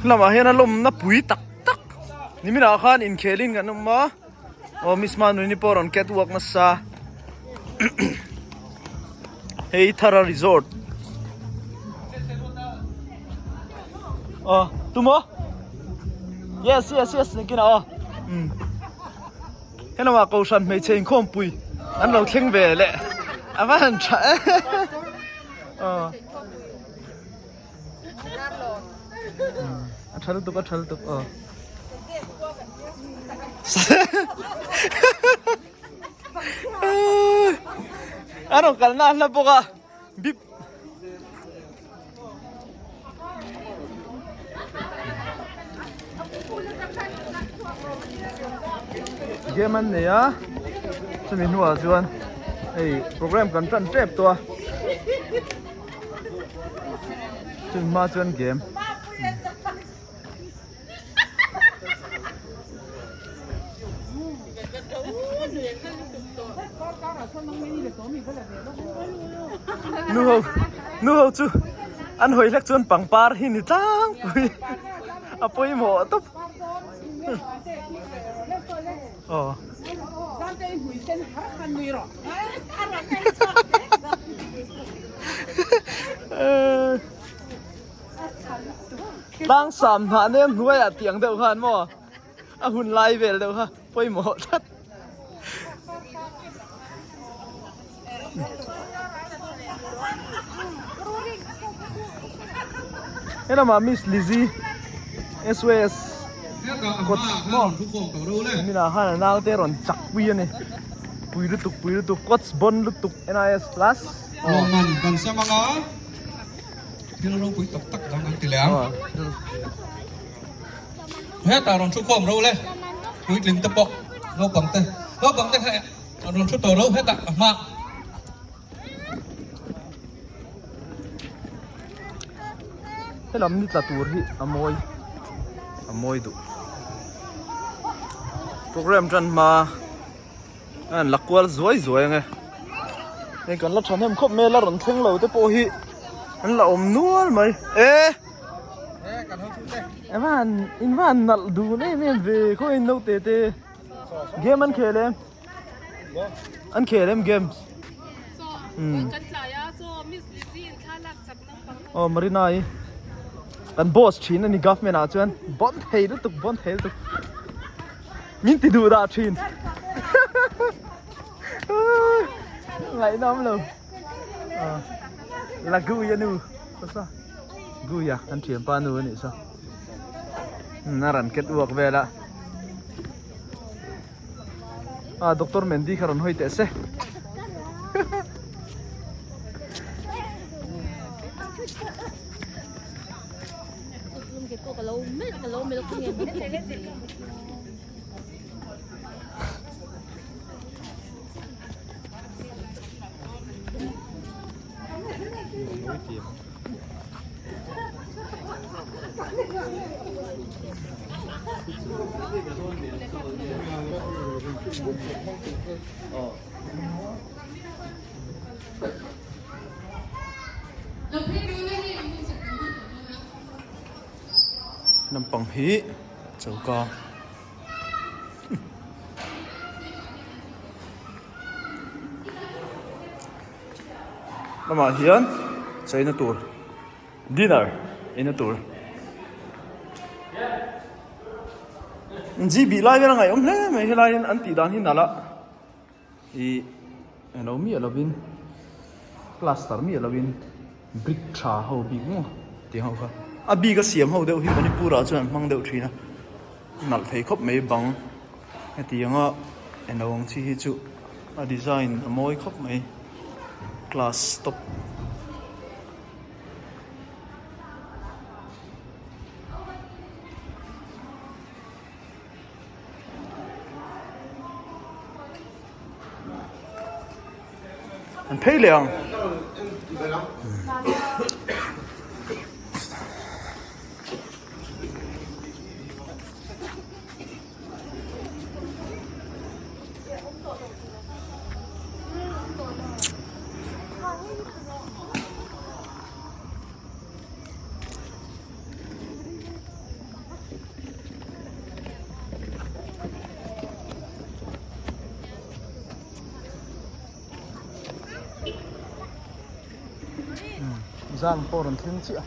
Lamah hian a lawmna pui tak tak niminah khan inkhelin kan awm a aw miss Manuni pawh a rawn catwalk nasa hei Thara resort aw tumaw yes yes yes nakinah aw umm. Helamah Kohhran hmeichhe inkhawmpui an lo thleng ve leh a va han tha em aw a tha lutuk a tha lutuk aw a rawn kalna a hla bawk a bip Game an nei a chumi hnuah chuan hei program kan tan tep tawh a chumi hma chuan game. Nu ho nu ho chu an hawi hlek chuan pangpar hi ni tlangpui a pawimawh tawp aw. Tlang sam hnah nem hnuaiah tiang deuh khan maw a hun lai vel deuh kha pawimawh tlat. Helamah Miss Lizzy SOS kawt maw niminah khan a naute rawn chak pui a ni pui lutuk pui lutuk coach bon lutuk NIS plus. Lawmman kan sem anga. Thil ropui tak tak dang an ti leh ang. Hetah rawn thu khawm ro le, puitling te pawh, naupang te, naupang te kha rawn thu tawh ro hetah a hma. Helam ni tla tur hi a mawi, a mawi duh. Program tan hma. A han la kual zuai zuai ang e hei kan la thahnem khawp mai a la rawn thleng lo te pawh hi an la awm nual mai e evan in van nalh dun em em ve khaw in naute te game an khel em an khel em games umm aw Marina i kan boss thin a ni government ah chuan bawn thei lutuk bawn thei lutuk. Min ti duh dah thin. Ngaihnawm lo. La Guya nu. Sa. Guya kan thian pa nu anih sa. Na ran ket uak vel a. Ah Doctor Mendy kha rawn hawi teh se. Nampang hi choka lamah hian cheina tur dinner eina tur G bih lai vel a ngaihawm hle mai helai hian an tih dan hi nalh a. Ih eng lo miah lovin plaster miah lovin brick tha ho bik maw tih ho kha a bik a siam ho deuh hi Manipur ah chuan an hmang deuh thin a nalh thei khawp mai bang hetiang a eng lo ang chi hi chu a design a mawi khawp mai class tawp. An phei leh ang. Zan pawh rawn thleng chiah a.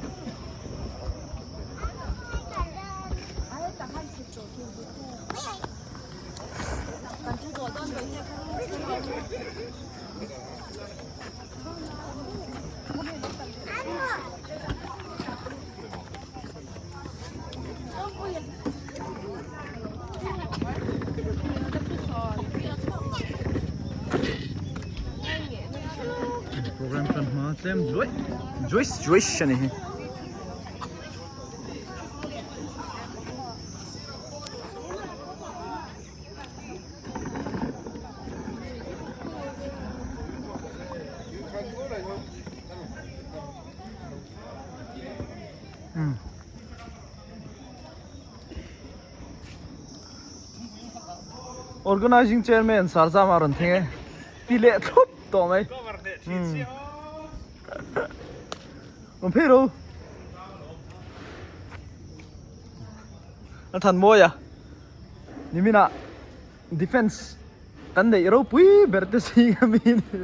Program tan hma tlem zuai zuai zuai a ni hi. Organizing chairman Sarzama rawn thleng e ti leh thlup tawh mai rawn phei ro a than mawi a nimin ah defense kan neih ropui ber te zing ami a ni.